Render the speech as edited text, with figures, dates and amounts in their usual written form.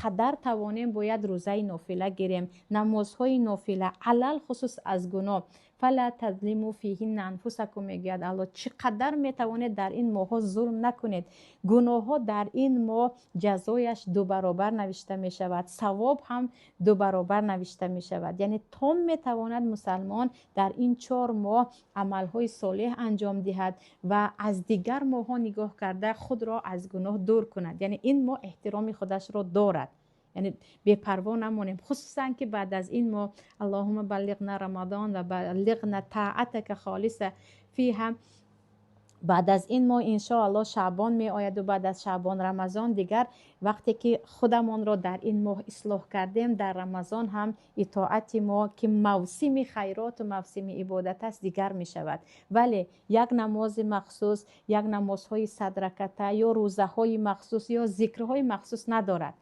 Қадар тавонем, бояд рӯзаи нофила гирем, намозҳои нофила, алалхусус аз гуноҳ. فلا تظلموا فيهن أنفسكم, мегӯяд Алло. Чӣ қадар метавонед, дар ин моҳҳо зулм накунед. Гуноҳҳо дар ин моҳ ҷазояш дубаробар навишта мешавад, савоб ҳам дубаробар навишта мешавад. Яъне то метавонад, мусалмон дар ин 4 моҳ амалҳои солеҳ анҷом диҳад ва аз дигар моҳҳо нигоҳ карда, худро аз гуноҳ дур кунад. Яъне ин моҳ эҳтироми худашро дорад, яъне бепарво намонем, хусусан ки баъд аз ин моҳ, اللهم بلغنا رمضان وبلغنا طاعتك خالصة فيها, баъд аз ин моҳ, иншоалло, шаъбон меояду баъд аз шаъбон рамазон. Дигар вақте ки худамонро дар ин моҳ ислоҳ кардем, дар рамазон ҳам итоати мо, ки мавсими хайроту мавсими ибодат аст, дигар мешавад. Вале як намози махсус, як намозҳои садраката ё рӯзаҳои махсус ё зикрҳои махсус надорад.